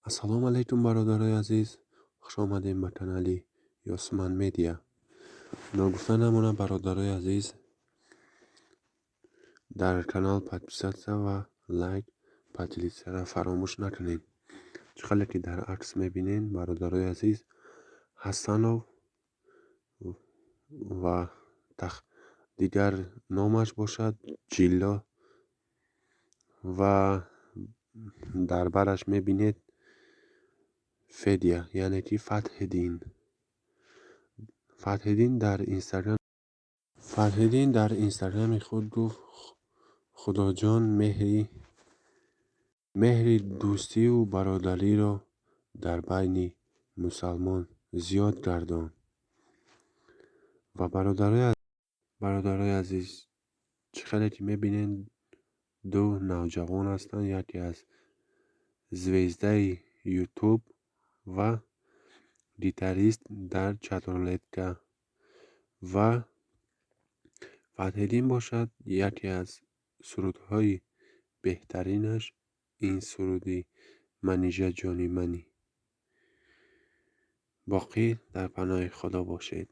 Ассалому алайкум, бародарои азиз, хуш омадем ба канали Ёсман Медиа. Ногуфта намонад, бародарои азиз, дар канал подписаться ва лайк, поделиться-ро фаромӯш накунед. Чӣ хеле ки дар акс мебинед, бародарои азиз, Ҳасанов ва дигар номаш бошад Ҷилло ва дар бараш мебинед Федя, яъне ки Фатҳиддин. Фатҳиддин дар инстаграми худ гуфт: «Худоҷон, меҳри дӯстиву бародариро дар байни мусалмон зиёд гардон». Ва бародарои азиз, чӣ хеле ки мебинед, ду навҷавон ҳастанд, яке аз звездаи Ютуб ва гитарист дар Чатрулетка ва Фатҳиддин бошад, яке аз сурудҳои беҳтаринаш ин суруди «Манижа ҷони мани». Боқӣ дар паноҳи Худо бошед.